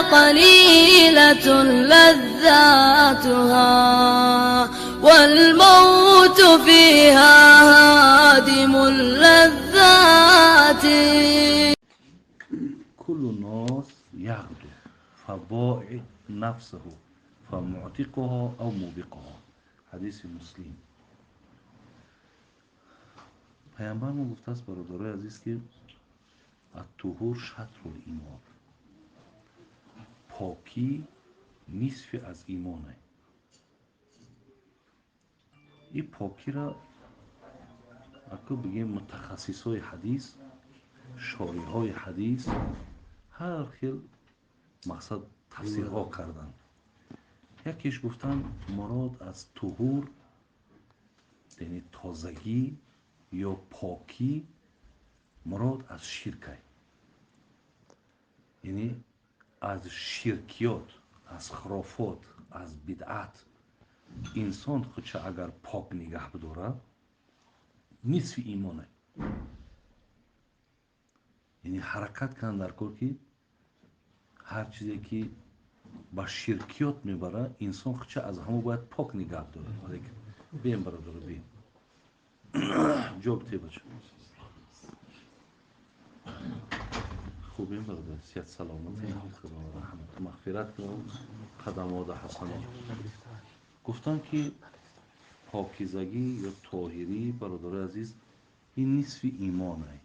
قليلة لذاتها والموت فيها هادم اللذات. كل الناس يغدو فبائع نفسه فمعتقها أو موبقها. حدیث مسلم. پیامبر ما گفته است برادرای عزیز که الطهور شطر الایمان، پاکی نصف از ایمانه. این پاکی را اگه بگیم متخصص های حدیث، شارح های حدیث هر خیل مقصد تفسیرها کردن. یکیش گفتن مراد از طهور یعنی تازگی یا پاکی، مراد از شرکه، یعنی از شرکیات، از خرافات، از بدعت انسان خودش اگر پاک نگه بداره نصف ایمانه. یعنی حرکت کن در کار که هر چیزی که با شرکیات میبره انسان خودش از همو باید پاک نگه داره. بیم برادر، بیم جواب تی بچه. خوبیم برادر، سیاد سلامتی، خدا رحمت مغفرت کنه، قدمات حسنات. گفتن که پاکیزگی یا طاهری برادر عزیز این نصف ایمانه.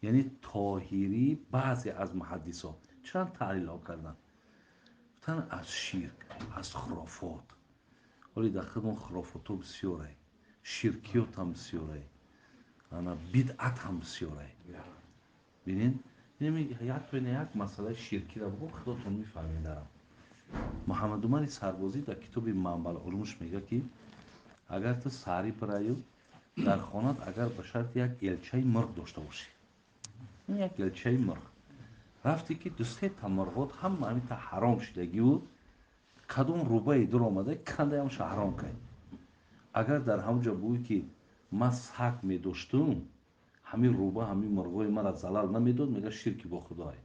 یعنی طاهری بعضی از محدثا چند تعلیل ها کردن، گفتن از شرک، از خرافات. ولی در خودمون خرافات بسیاره، شرکیات هم بسیاره، بدعت هم بسیاره. ببینین یک مسئله شرکی را بگم خودتون میفهمید. دارم محمد عمر سربازی در کتاب منبع العلومش میگه که اگر تو ساری برایو در خانه اگر به شرط یک الچه مرغ داشته باشی، یک الچه مرغ رفتی که دو سه تا مرغات هم همین تا حرام شدگی بود، کدوم روبه در آمده کنده همش حرام کرد. اگر در همونجا بود که من سگ می داشتم همین روبه همین مرغای مرا زلال نمیداد، میگه شرکی با خدای.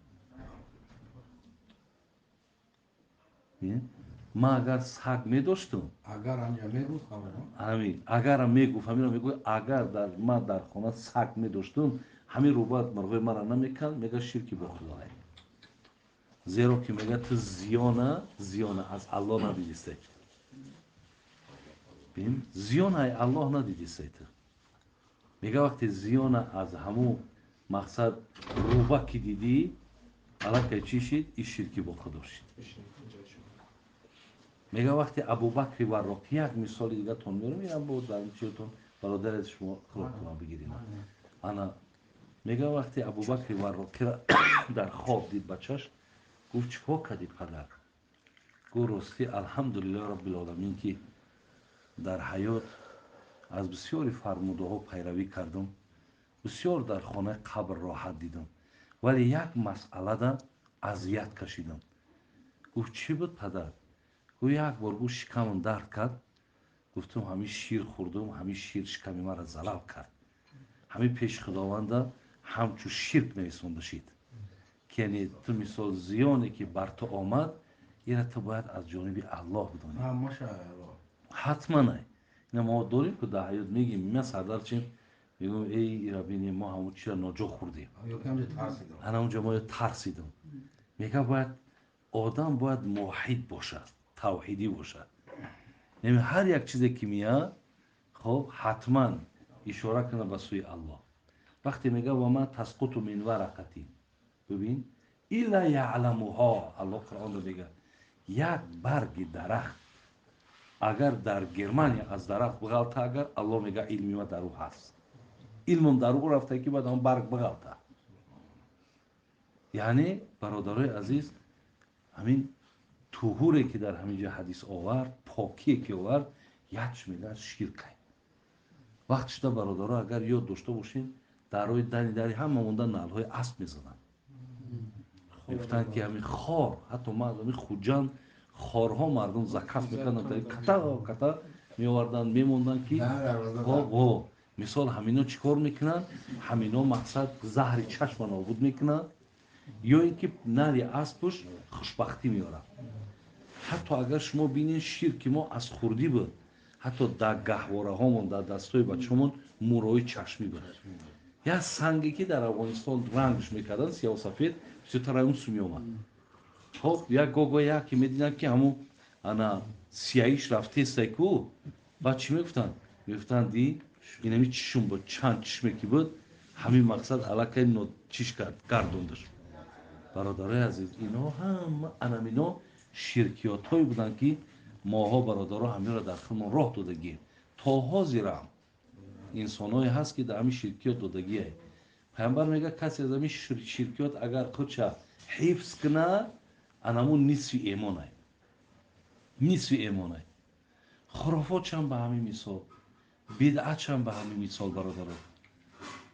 ما اگر سگ می داشتم، اگر همینجا میگفت، همین اگر میگفت، همین میگفت اگر در ما در خانه سگ می داشتم همین روبه مرغای مرا نمیکند، میگه شرکی با خدای. زیرا که میگه تو زیانه از الله ندیدیستی. ببین زیانه الله ندیدیستی تو. میگه وقتی زیانه از همو مقصد روبه که دیدی الکی چی شد؟ این شرکی با خدا شد. میگه وقتی ابوبکر وراق، یک مثال دیگه تون میارم، اینم بود در چیتون برادر شما خودتون بگیرین. انا میگه وقتی ابوبکر وراقی را در خواب دید بچهش، گفت چیکار کردی پدر؟ گفت راستی الحمدلله رب العالمین که در حیات از بسیاری فرموده ها پیروی کردم، بسیار در خانه قبر راحت دیدم، ولی یک مسئله دا اذیت کشیدم. گفت چی بود پدر؟ گفت یک بار گفت شکمم درد کرد، گفتم همین شیر خوردم، همین شیر شکم مرا زلال کرد، همین پیش خداوند همچو شرک نویسونده شد. که یعنی تو مثال زیانی که بر تو آمد ایره تو باید از جانب الله بدانی. حتما نه. اینا ما داریم که در حیات میگیم، من سردار چیم میگم ای ایرا بینیم ما همون چیزا ناجا خوردیم، انا اونجا ما ترسیدم. میگه باید آدم باید موحد باشد، توحیدی باشد. یعنی هر یک چیزی که میاد خب حتما اشاره کنه به سوی الله. وقتی میگه و ما تسقط من ورقتی، ببین الا یعلمها، الله قرآن رو میگه یک برگ درخت اگر در گرمانیا از درخت بغلطه، اگر الله میگه علمی ما در او هست، علمم در او رفته که بعد هم برگ بغلطه. یعنی برادرای عزیز همین طهوری که در همینجا حدیث آورد، پاکی که آورد، یکش میگه شرکه. وقت شده برادرها اگر یاد داشته باشین در روی دنی دری هم موندن نعل‌های اسب میزدن، گفتن که همین خار، حتی ما از همین خوجان خارها مردم زکات میکردن، کتا کتا میآوردن میموندن که خب مثال همینا چیکار میکنن؟ همینا مقصد زهر چشم نابود میکنن، Ё ин ки нали аспуш хушбахтӣ меорад. Ҳатто агар шумо бинед, шир ки мо аз хурдӣ буд, ҳатто дар гаҳвораҳомон, дар дастҳои бачаҳомон мӯрои чашмӣ буд. Як санге ки дар Афғонистон рангш мекарданд сиёҳу сафед, бисёртар он су меомад. Хоб, як гого яке медиданд, ки ҳамун ана сияиш рафтестай ку, баъд чӣ мегуфтанд? Мегуфтанд, ди инами чишм буд, чанд чишме ки буд, ҳамин мақсад аллакай чиш кард, гардондаш. Бародарои азиз, инҳо ҳама анамино ширкиётҳое буданд, ки моҳо, бародаро, ҳаминро дар худмон роҳ додагием. То ҳозирам инсонҳое ҳаст, ки дар ҳамин ширкиёт додагие. Пайғамбар мегӯяд, касе аз ҳамин ширкиёт агар худша ҳифз кунад, анамун нисфи эмонай, нисфи эмонай. Хурофотшам ба ҳамин мисол, бидъатшам ба ҳамин мисол, бародаро,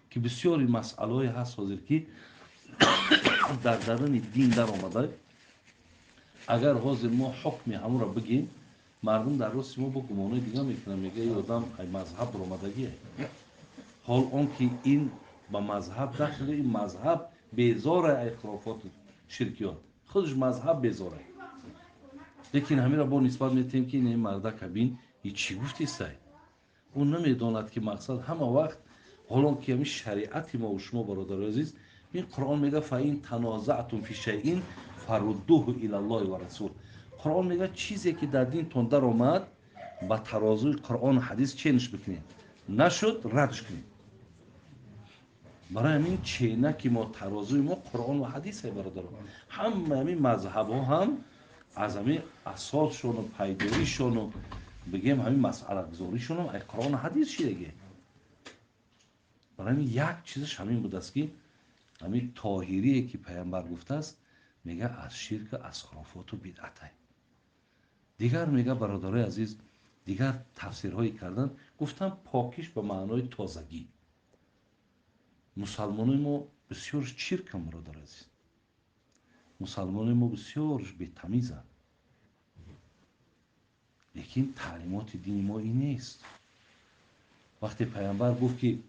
ки бисёри масъалаҳое ҳаст ҳозир, ки дар даруни дин даромада. Агар ҳозир мо ҳукми ҳамонро бигем, мардум дар рости мо бо гумонҳои дига мекунанд, мегӯяд, ин одам ай мазҳаб баромадагие. Ҳол он ки ин ба мазҳаб дахл, ин мазҳаб безора ай хурофоту ширкиёт, худаш мазҳаб безора. Лекин ҳаминро бо нисбат метиҳем, ки ин мардака бин, и чӣ гуфтистай? Ӯ намедонад, ки мақсад ҳама вақт, ҳолон ки ҳамин шариати мо шумо, бародари азиз, ин Қуръон мегӯяд: фа ин танозаътум фи шайъин фаруддуҳу илаллоҳи ва расул. Қуръон мегӯяд, чизе ки дар динтон даромад, ба тарозуи Қуръону ҳадис ченш бикунед, нашуд, радш кунед. Барои ҳамин ченаки мо, тарозуи мо Қуръон ва ҳадисе, бародаро. Ҳама ҳамин мазҳабҳо ҳам аз ҳамин асосшону пайдоишшону бигем ҳамин масъалагузоришону ай Қуръону ҳадис шидаге. Барои ҳамин як чизаш ҳамин будааст, ки ҳамин тоҳирие ки пайғамбар гуфтааст, мега аз ширка, аз хурофоту бидъатай. Дигар мега, бародарои азиз, дигар тафсирҳое кардан, гуфтам, покиш ба маънои тозагӣ. Мусалмонои мо бисёр чиркан, бародари азиз, мусалмонои мо бисёр бетамизанд. Лекин таълимоти дини мо ин нест. Вақте пайғамбар гуфт, ки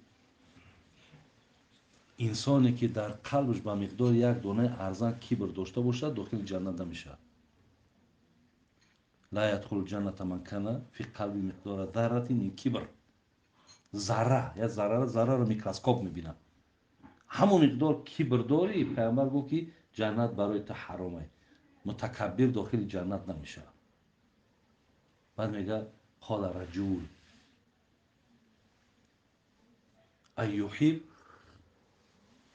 инсоне ки дар қалбаш ба миқдори як донаи арзан кибр дошта бошад, дохили ҷаннат намешавад, ла ядхулу ҷанната ман кана фи қалби миқдора зарратин мин кибр. Зарра, як зарра, зарраро микроскоп мебинад, ҳамон миқдор кибр дорӣ, пайғамбар гуфт, ки ҷаннат барои ту ҳаромай, мутакаббир дохили ҷаннат намешавад. Баъд мегӯяд: қола раҷул аюҳиб.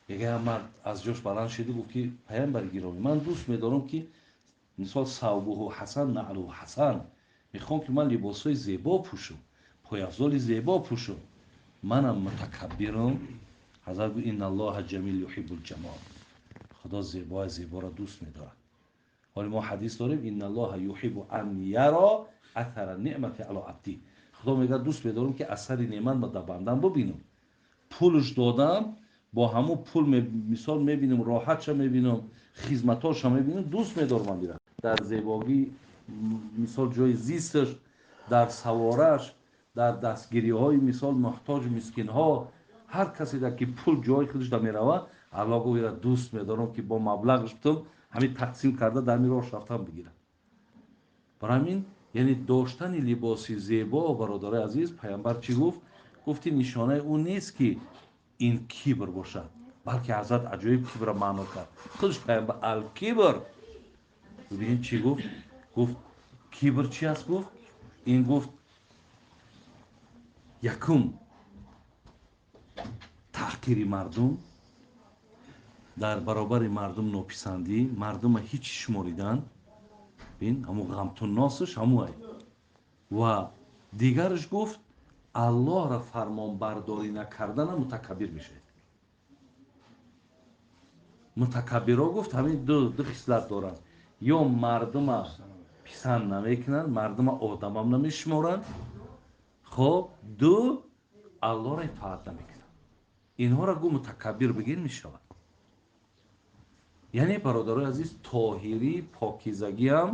Мегӯяд, мард аз ҷош баланд шиду гуфт, ки пайғамбари гиромӣ, ман дӯст медорам, ки мисол савбуҳу ҳасан, наълуҳу ҳасан, мехоҳам, ки ман либосҳои зебо пӯшам, пойафзоли зебо пӯшам, манам мутакаббирам? Ҳазрат гуфт: инналлоҳа ҷамил юҳиббул ҷамол. Худо зебои зеборо дӯст медорад. Ҳоли мо ҳадис дорем: инналлоҳа юҳиббу ан яро аthара неъмати ало абди. Худо мегӯяд, дӯст медорам, ки асари неъмат ма дар бандам бубинам. Пулш додам, бо ҳамун пул мисол мебинам, роҳатша мебинам, хизматҳоша мебинам, дӯст медорам ира. Дар зебогӣ, мисол ҷои зисташ, дар савораш, дар дастгириҳои мисол муҳтоҷ, мискинҳо, ҳар касе ки пул ҷои худаш да меравад, Аллоҳ гуфт, ира дӯст медорам, ки бо маблағаш бутум ҳамин тақсим карда, дар ҳамин роҳ рафтан бигирам. Барои ҳамин, яъне доштани либоси зебо, бародарои азиз, пайғамбар чӣ гуфт? Гуфти, нишонаи ӯ нест, ки ин кибр бошад, балки ҳазрат аҷоиб кибрро маъно кард. Худаш пайғамбар алкибр, бибинед, чӣ гуфт? Гуфт, кибр чи аст? Гуфт, ин гуфт, якум таҳқири мардум, дар баробари мардум нописандӣ, мардума ҳеҷ шуморидан, бин, ҳамун ғамтунносаш ҳамуай. Ва дигараш гуфт, Аллоҳро фармонбардорӣ накардана мутакаббир мешавед. Мутакаббирҳо, гуфт, ҳамин ду хислат доранд: ё мардума писанд намекунанд, мардума одамам намешуморанд, хоб, ду, Аллоҳро итоат намекунанд. Инҳоро гу мутакаббир бигир мешавад. Яъне, бародарои азиз, тоҳирӣ, покизагиам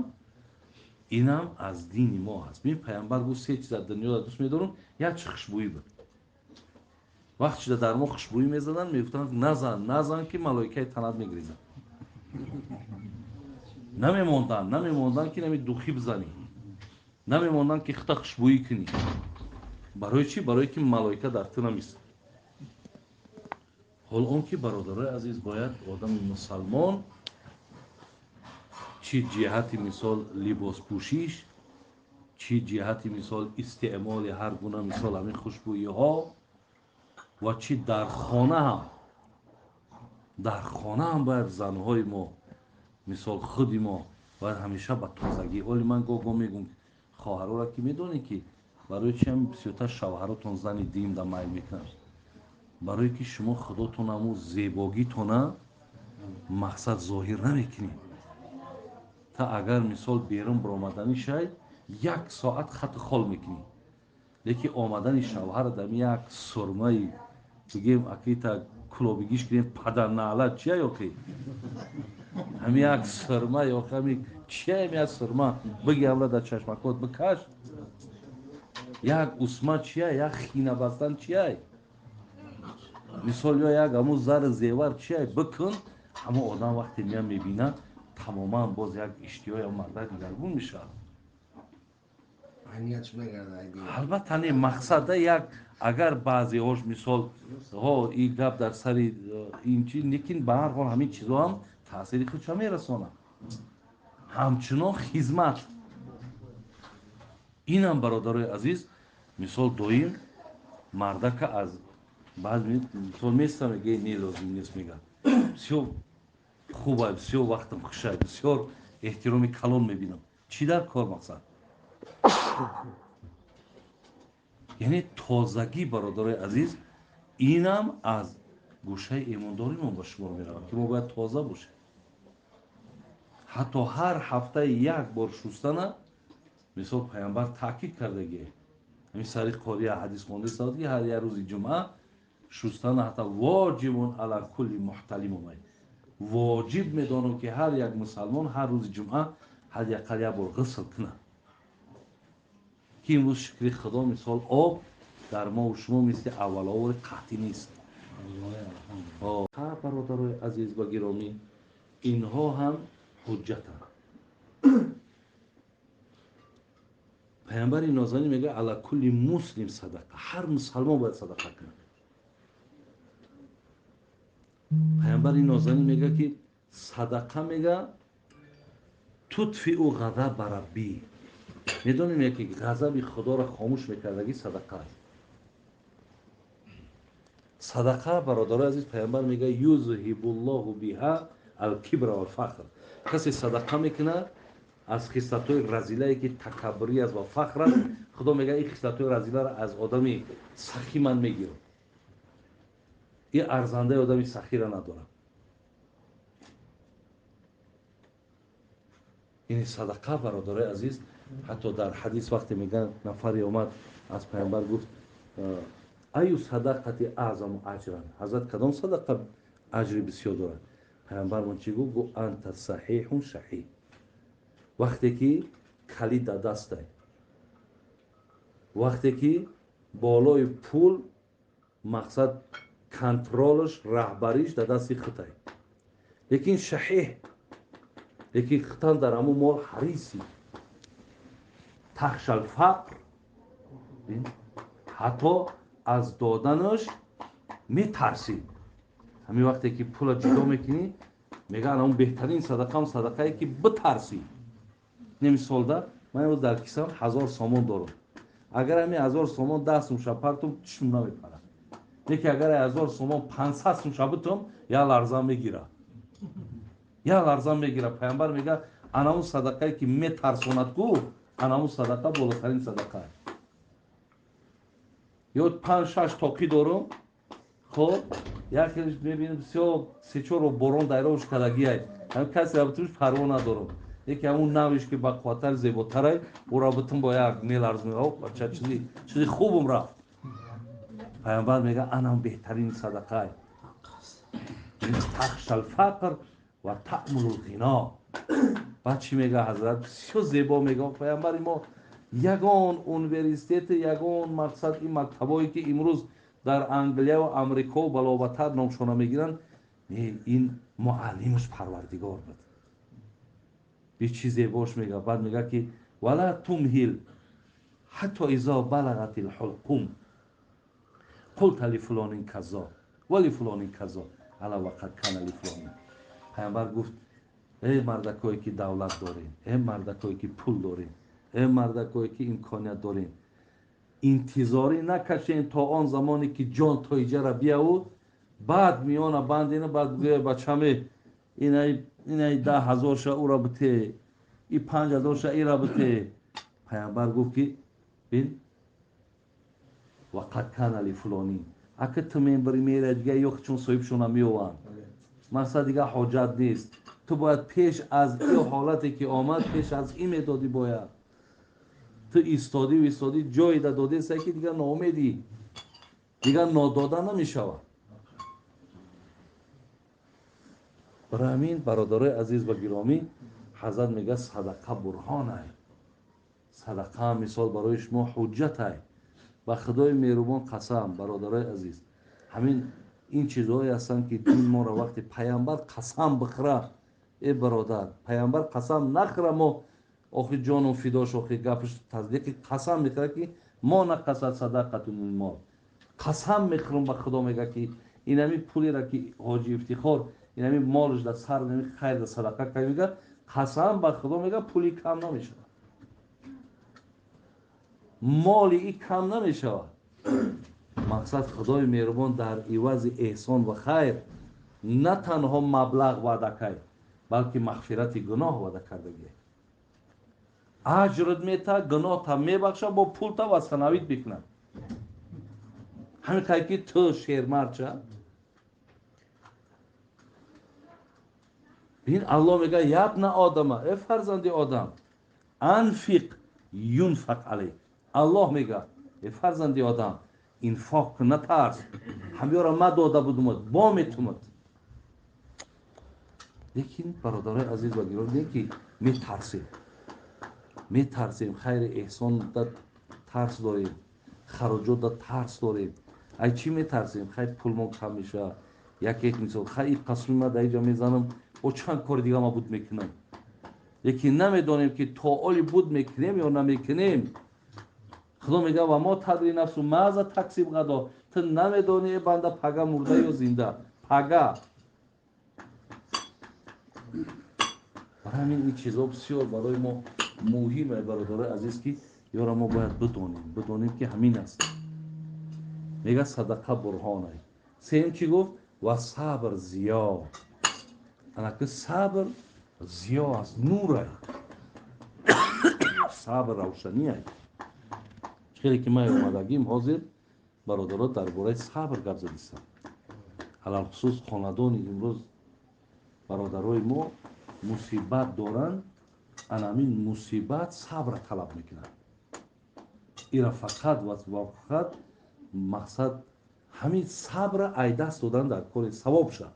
инам аз дини мо ҳаст. Бин, пайғамбар гуфт, се чиз дар дунёро дӯст медорам, як чи хушбӯӣ буд. Вақт шуда дар мо хушбӯӣ мезаданд, мегуфтанд, назан, назан, ки малоикаи танат мегирезанд. Намемондан ки нами духи бизанӣ, намемондан ки хита хушбӯӣ кунӣ. Барои чӣ? Барои ки малоика дар ту намистад. Ҳол он ки бародарои азиз, бояд одами мусалмон чӣ ҷиҳати мисол либоспӯшиш, чӣ ҷиҳати мисол истеъмоли ҳар гуна мисол ҳамин хушбӯиҳо ва чӣ дар хона ҳам, дар хона ҳам бояд занҳои мо мисол худи мо бояд ҳамеша ба тозагӣ. Ҳоли ман гоҳ-гоҳ мегӯм хоҳарора ки медонед ки барои чи ҳам бисёртар шавҳаротон зани дим да майл мекунанд? Барое ки шумо худотон ҳамун зебогитона мақсад зоҳир намекунед. Та агар мисол берун баромаданӣ шай, як соат хати хол мекунӣ, лекин омадани шавҳара дами як сурмаи бигем акита кулобигиш кунем падарнаала чия ёки ҳами як сурма ё ҳами чия ҳами як сурма биги ҳамра дар чашмакот бикаш, як усма чия, як хина бастан чия, мисол ё як ҳамун зар зевар чия бикун. Ҳамон одам вақте мея мебинад, тамоман боз як иштиҳои марда дигаргун мешавад. Албатта не мақсада як агар баъзеҳош мисол ҳо ин гап дар сари ин чи, лекин ба ҳар ҳол ҳамин чизо ҳам таъсири худша мерасонад. Ҳамчунон хизмат инам бародарои азиз мисол доим мардака аз баъз мисол места мега не лозим нест мега бисёр хуба, бисёр вақтам хуша, бисёр эҳтироми калон мебинам. Чӣ дар кор мақсад? Яъне тозагӣ бародарои азиз инам аз гӯшаи имондоримон ба шумор меравад ки мо бояд тоза бошем. Ҳатто ҳар ҳафтаи як бор шустана мисол пайғамбар таъкид кардагие. Ҳамин сари қория ҳадис хонда истод ки ҳар як рӯзи ҷумъа шустана ҳатто воҷибун ала кулли муҳталим омад. Воҷиб медонам ки ҳар як мусалмон ҳар рӯзи ҷумъа ҳадди ақал як бор ғусл кунад. Ки имрӯз шукри худо мисол об дар мо шумо мисли авваловори қаҳтӣ нест. Ҳа бародарои азиз ва гиромӣ, инҳо ҳам ҳуҷҷатанд. Пайғамбари нозанин мегӯяд ала кулли муслим садақа, ҳар мусалмон бояд садақа кунад. Пайғамбари нозанин мегӯяд ки садақа мега тутфиу ғазаба раббӣ. Медонем ки ғазаби худоро хомӯш мекардагӣ садақа аст. Садақа бародарои азиз пайғамбар мегӯяд юзҳибуллоҳу биҳа алкибра валфахр. Касе садақа мекунад аз хислатҳои разилае ки такаббурӣ аст ва фахр аст, худо мегӯяд ин хислатҳои разиларо аз одами сахӣ ман мегирам. Ин арзандаи одами сахиро надорад. Яъне садақа бародарои азиз ҳатто дар ҳадис вақте мегӯянд нафаре омад аз пайғамбар гуфт аю садақати аъзаму аҷран, ҳазрат кадом садақа аҷри бисёр дорад? Пайғамбармон чӣ гуфт? Гуфт анта саҳиҳун шаҳиҳ. Вақте ки калид дар дастай, вақте ки болои пул мақсад контролш раҳбариш дар дасти худай, лекин шаҳиҳ, лекин хутан дар ҳамун мол ҳариси, тахшал фақр, ҳатто аз доданаш метарсӣ. Ҳамин вақте ки пула ҷудо мекунӣ мегӯянд ҳамун беҳтарин садақаам садақае ки битарсӣ. Немисолда ман имрӯз дар кисам 1000 сомон дорам. Агар ҳамин 1000 сомон 10 сумша партум чишм намепарад. Лекин агар 1000 сомон 500 сумша битум як ларза мегирад. Як ларза мегирад. Пайғамбар мегӯяд анамун садақае ки метарсонад ку, анамун садақа болотарин садақа. Ё 5-6 тоқӣ дорам, хоб як хелеш мебинам бисёр се-чор борон дайрош кардагиай. Ҳамин касе битумш парво надорам. Яке ҳамун навиш ки ба қувваттар зеботарай, ӯро битум бо як меларзм. О, бача чизи хубум рафт. Пайғамбар мегӯяд анам беҳтарин садақай. Тахшал фақр ва таъмулул ғино. Баъд чӣ мегӯяд ҳазрат? Бисёр зебо мегӯяд пайғамбари мо ягон университети, ягон мақсад ин мактабое ки имрӯз дар Англия ва Амрико баловатар номшона мегиранд, Не, ин муаллимаш Парвардигор буд. Би чизе бош мега, баъд мега ки вала тумҳил ҳатто изо балағатил ҳулқум қулта ли фулонин казо ва ли фулонин казо ала вақад кана ли фулонин. Пайғамбар гуфт: эй мардакое ки давлат дорем, эй мардакое ки пул дорем, эй мардакое ки имконият дорем, интизорӣ накашем то он замоне ки ҷон то иҷара биявуд, баъд миёна бандина, баъд бигӯя бачаме инай 10,000 ша ура бите, и 5,000 ша ира бите. Пайғамбар гуфт ки бин вақад кана ли фулонин, ака ту мебари мера дига ё чун соҳибшона меованд, мақсад дига ҳоҷат нест, ту бояд пеш аз ин ҳолате ки омад, пеш аз ин медодӣ, бояд ту истодӣ истодӣ ҷое да додеса ки дигар ноумедӣ, дигар нодода намешавад. Барои ҳамин бародарои азиз ва гиромӣ, ҳазрат мегӯяд садақа бурҳонай, садақа мисол барои шумо ҳуҷҷатай. Ба худои меҳрубон қасам, бародарои азиз, ҳамин ин чизҳое ҳастанд ки дин моро вақте пайғамбар қасам бихӯра, э бародар, пайғамбар қасам нахӯра, мо охи ҷону фидош, охи гапш тасдиқи қасам мехӯра ки мо нақасад садақату мин мол. Қасам мехӯрам ба худо, мега ки инами пулера ки ҳоҷи Ифтихор инами молш да сар инами хайр да садақа кард, мега қасам ба худо, мега пули кам намешавад, моли и кам намешавад. Мақсад худои меҳрубон дар ивази эҳсон ва хайр на танҳо маблағ ваъда кард, балки мағфирати гуноҳ ваъда кардагӣ. Аҷрат мета, гуноҳта мебахша, бо пулта васанавид мекунад. Ҳамин қайд ки ту шермарча. Бин Аллоҳ мега ябна одама, э фарзанди одам, анфиқ юнфақ алайк. Аллоҳ мега э фарзанди одам, инфоқ кун, натарс, ҳамёра ма дода будумад, бо метумад. Лекин бародарои азиз ва гиромӣ, не ки метарсем, метарсем, хайри эҳсон да тарс дорем, хароҷот да тарс дорем. Ай чӣ метарсем? Хайр пулмон кам мешавад, як як мисол, хайр қасми ма дар инҷо мезанам, бо чанд кори дига ма буд мекунам. Лекин намедонем ки то оли буд мекунем ё намекунем. Худо мегӯяд ва мо тадри нафсу маза таксиб ғадо, ту намедонӣ банда пага мурда ё зинда, пага. Барои ҳамин ин чизҳо бисёр барои мо муҳим аст, бародарои азиз, ки ёра мо бояд бидонем, бидонем ки ҳамин аст. Мегӯяд садақа бурҳонай. Сеюм чӣ гуфт? Ва сабр зиё. Анаки сабр зиё аст, нурай. Сабр равшанияй. Хеле ки ман омадагим ҳозир бародаро дар бораи сабр гап задистам. Алалхусус хонадони имрӯз бародарои мо мусибат доранд, анамин мусибат сабра талаб мекунад. Ира фақат ва фақат мақсад ҳамин сабра айдаст додан дар кори савоб шад.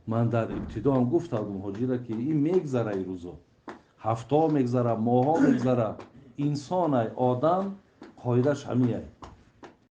Ман дар ибтидо ҳам гуфтам ҳоҷира ки ин мегзара, ин рӯзо ҳафтаҳо мегзара, моҳҳо мегзара. Инсонай, одам қоидаш ҳамияй.